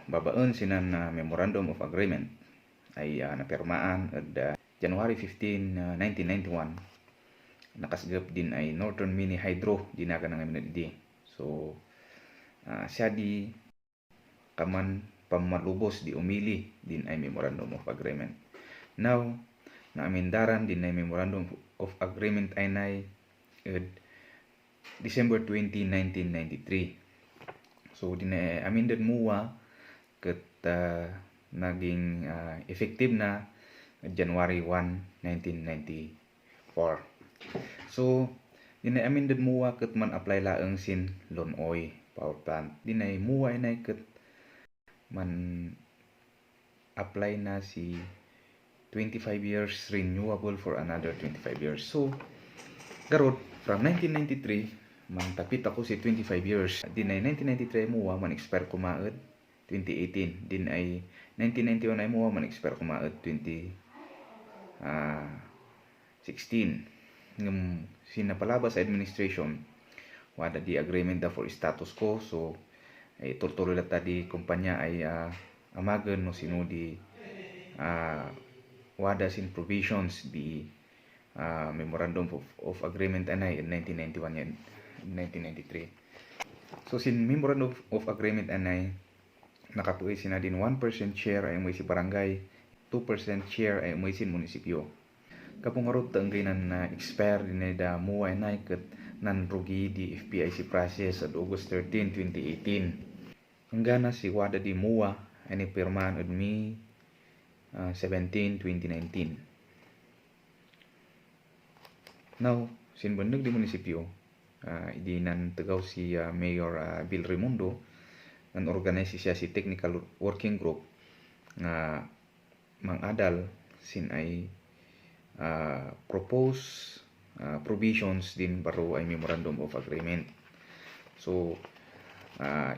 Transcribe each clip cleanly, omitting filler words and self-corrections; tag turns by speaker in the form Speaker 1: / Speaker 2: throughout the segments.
Speaker 1: babaen sinan Memorandum of Agreement ay napirmaan at January 15, 1991. Nakasagap din ay Northern Mini Hydro dinaga ng MND. So siya di kaman pamalubos di umili din ay Memorandum of Agreement. Now, naamindaran din ay Memorandum of Agreement ay nay December 20, 1993. So, din ay amended muwa kat naging effective na January 1, 1994. So, din ay amended muwa kat man apply laeng sin Lonoy power plant. Din ay muwa ay kat man apply na si 25 years renewable for another 25 years. So, garod from 1993 man tapit ako si 25 years. Din ay 1993 muwa man expire kumaad 2018. Din ay 1991 ay muwa man expire kumaad 2016. Ngam sinapalabas sa administration wada di agreement da for status quo. So ay tuloy la tadi kumpanya ay amagan no sino di wada sin provisions di Memorandum of Agreement anay in 1991 yan, 1993. So sin Memorandum of Agreement anay nakatuloy sina din 1% share ay may si barangay, 2% share ay may sin munisipyo. Kapung arot tanggay na expire din ay da muwa ay kat nan rugi di FPIC process at August 13, 2018. Hanggang na si wada di muwa ay pirmaan at May 17, 2019. Now, sinbandag di munisipyo, di nan tagaw si Mayor Bill Raimundo, nan organize siya si Technical Working Group nga mangadal sin ay propose provisions din baro ay Memorandum of Agreement. So,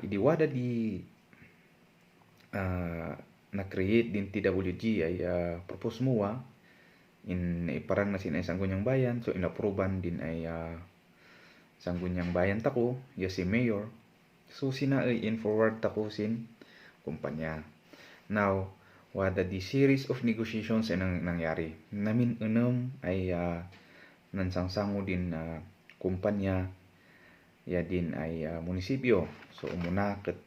Speaker 1: idiwada di na-create din TWG ay propose muwa parang na sin ay Sangguniang Bayan. So inapprovean din ay Sangguniang Bayan tako ya si Mayor. So sina ay in-forward tako sin kumpanya. Now wada di series of negotiations ay nangyari. Namin ay nansangsango din kumpanya ya din ay munisipyo. So umuna ket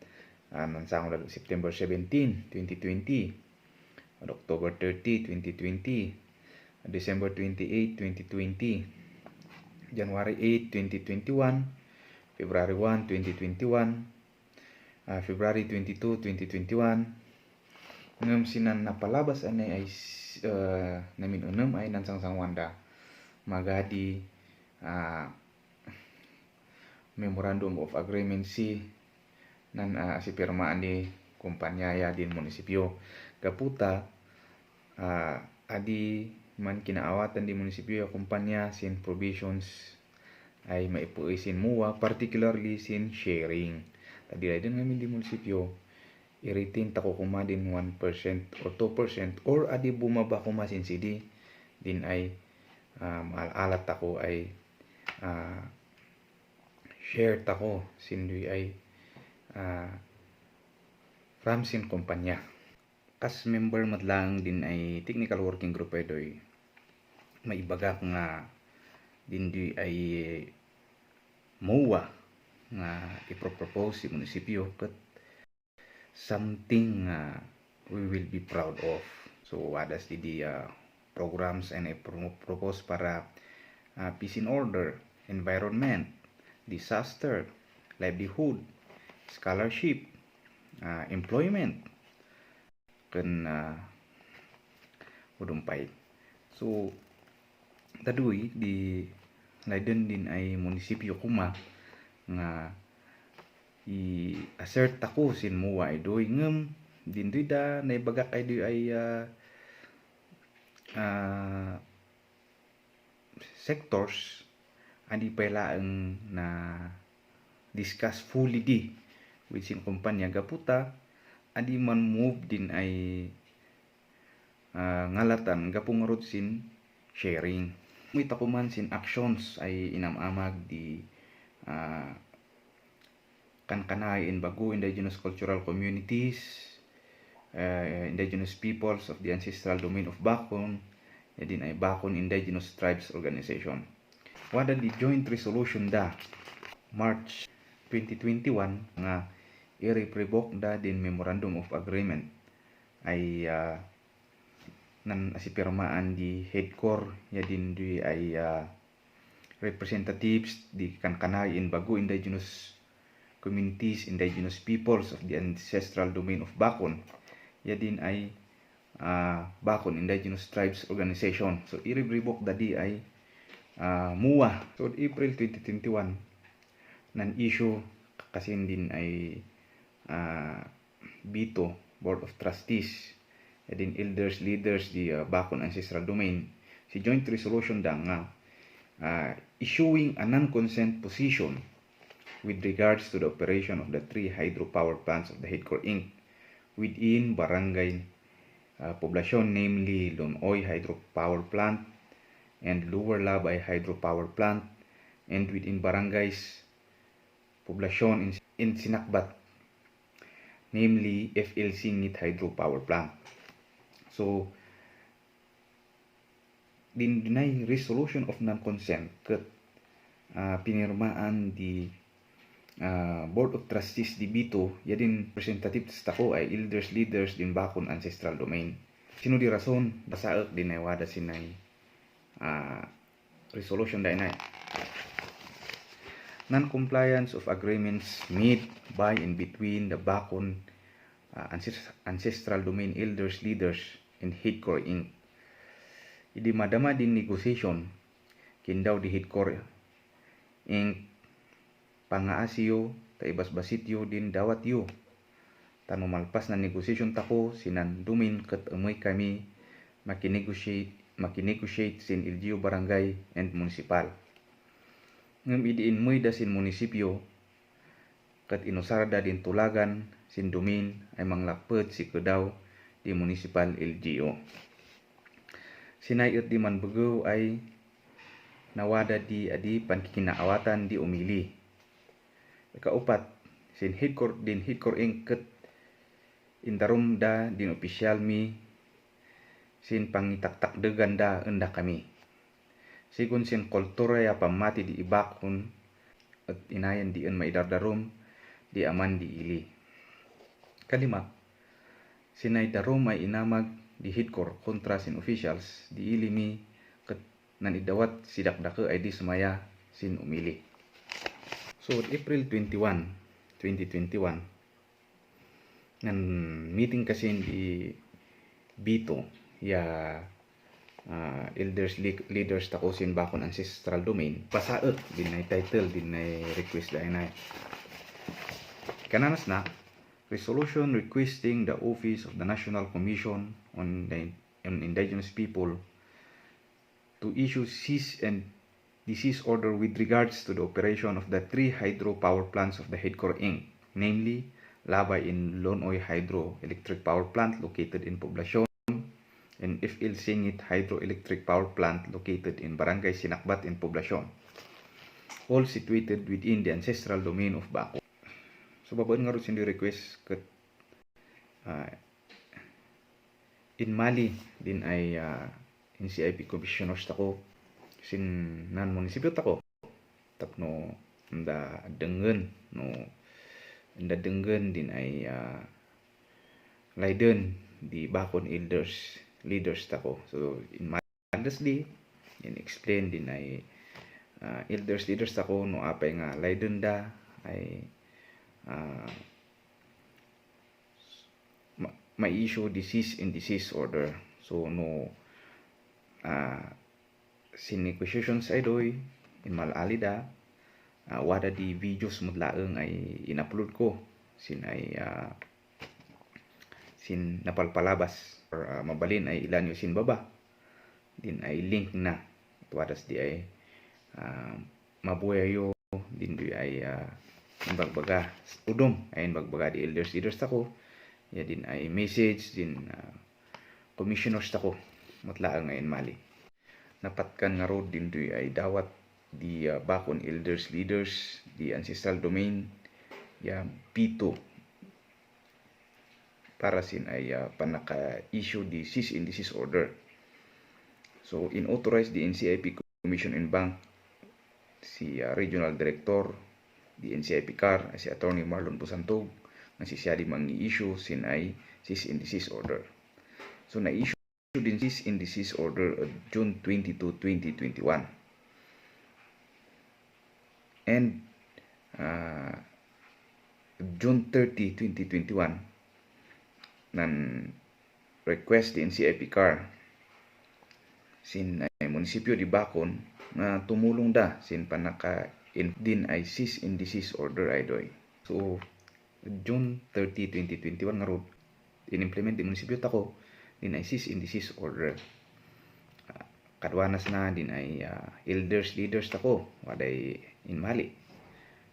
Speaker 1: nansango na September 17, 2020, October 30, 2020, December 28, 2020, January 8, 2021, February 1, 2021, February 22, 2021. Ngam sinan napalabas ay namin ay nansang wanda magadi Memorandum of Agreement si nan si pirmaan ni kumpanya ya din munisipyo. Kaputa adi man kinaawatan di munisipyo ya kumpanya sin provisions ay maipuy sin muwa, particularly sin sharing. Tadi ay din ngamin di munisipyo i-retain tako kuma din 1% or 2% or adi bumaba kuma sin CD din ay alat tako ay share tako sin di ay from sin kumpanya. Kas member matlang din ay Technical Working Group ay doy maibagak nga din di ay muwa nga ipropose si munisipyo kat something we will be proud of. So adas di programs and I propose para peace and order, environment, disaster, livelihood, scholarship, employment ken udumpay. So taduy di Leiden din ay munisipyo kuma nga i-assert ako sin muwa ay doy ngem din doy da naibagak ay doy ay sectors andi pailaeng na discuss fully di with sin kumpanya gaputa adi man move din ay ngalatan gapungarot sin sharing. May takuman sin actions ay inamamag di kankanay in Bagu Indigenous Cultural Communities indigenous peoples of the ancestral domain of Bakun, ya din ay Bakun Indigenous Tribes Organization. Wada di joint resolution da March 2021 nga i-revoke da din memorandum of agreement ay nan asipirmaan di headcore ya din di ay representatives di kankanay in Bago indigenous communities, indigenous peoples of the ancestral domain of Bakun. Ya din ay Bakun Indigenous Tribes Organization. So i-revoke da di ay MUA. So April 2021 nan issue kasi din ay BITO Board of Trustees ya din elders leaders di Bakun Ancestral Domain si joint resolution da nga issuing a non-consent position with regards to the operation of the 3 hydropower plants of the HEDCOR Inc. within barangay poblasyon, namely Lonoy Hydropower Plant and Lower Labay Hydropower Plant, and within barangays poblasyon in Sinakbat, namely FL Singit Hydropower Plant. So, dinay resolution of non-consent ket pinirmaan di Board of Trustees di Bito, ya din representatives tako ay elders leaders din Bakun Ancestral Domain. Sino di rason basaak din ay wada sinay resolution da inay. Non-compliance of agreements made by and between the Bakun Ancestral Domain elders leaders and HEDCOR Inc. Idi madama din negotiation kindaw di HEDCOR Inc. Pangaasiyo, taibas-basityo din dawat yu. Tanumalpas na negosasyon tako, sinandumin kat amoy kami makinegotiate sin LGU barangay and municipal. Ngam idiin moy da sin munisipyo, kat inusarda din tulagan, sin dumin ay manglakpet si kedaw di municipal LGU. Sinayot di manbugaw ay nawada di adi pankikinaawatan di umili. Ikaupat, sin HEDCOR Inc. ket indarum da din opisyal mi sin pangitaktakdegan da enda kami. Sigun sin kultura ya pamati di Ibakun at inayan di en maidardarum di aman di ili. Kalima, sinay darum ay inamag di HEDCOR kontra sin officials di ili mi ket nan idawat sidakdake ay di sumaya sin umili. So, April 21, 2021, nan meeting kasi di Bito, ya elders leaders tako sin Bakun Ancestral Domain, pasaot din na title, din na request dahil na. Kananas na, resolution requesting the Office of the National Commission on Indigenous People to issue cease and desist order with regards to the operation of the 3 hydropower plants of the HEDCOR Inc., namely Labay in Lonoy Hydroelectric Power Plant located in Poblacion and FL Singit Hydroelectric Power Plant located in Barangay Sinakbat in Poblacion, all situated within the ancestral domain of Bakun. So babaan nga rin sindi request kat in Mali din ay NCIP commissioners tako sin nan munisipyo tako tapno nda denggen din ay layden di Bakun elders leaders tako. So in modestly in explain din ay elders leaders tako no apay nga layden da ay ma-issue cease and desist order. So no sin negotiations ay doy in malalida wada di videos mudlaeng ay in-upload ko sin ay sin napalpalabas or mabalin ay ilan yung sin baba din ay link na wadas di ay mabuhayo din di ay bagbaga udom ay bagbaga di elders leaders tako ya din ay message din commissioners tako mutlaeng ngayon Mali. Napatkan nga road din doy ay dawat di Bakun elders leaders di ancestral domain ya Bito para sin ay panaka-issue the cease and desist order. So inauthorize the NCIP Commission and Bank si Regional Director di NCIP CAR si Attorney Marlon Busantog nga si siya di mangi-issue sin ay cease and desist order. So na-issue din cease and desist order on June 22, 2021. And June 30, 2021 nan request din NCIP CAR sin ay munisipyo di Bacon na tumulong da sin panaka din ay cease and desist order aydoy. So June 30, 2021 nga rod in-implement di munisipyo tako din ay cease and desist order. Kadwanas na din ay elders leaders tako waday inmali.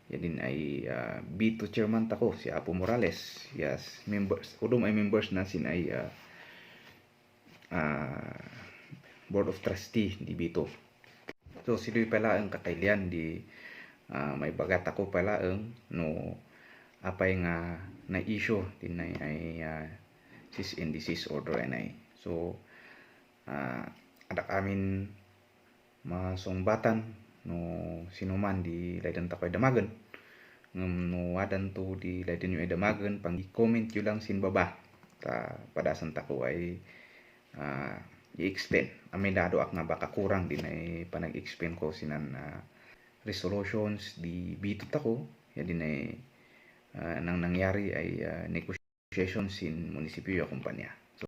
Speaker 1: Yan din ay B2 chairman tako si Apo Morales. Yes, members udom ay members na sin ay Board of Trustee di B2. So siloy pala ang kakailian di may bagat ako pala ang no apay nga na issue din ay cease and desist order ay. So adak amin masumbatan no sinuman di laydan takoy damagan no wadan to di laydan yung damagan pang i-comment yun lang sin baba ta padasan tako ay i-explain amin dado ak nga baka kurang din ay panag-explain ko sinan resolutions di bitot ako yan din ay nang nangyari ay negotiation sin munisipyo kumpanya.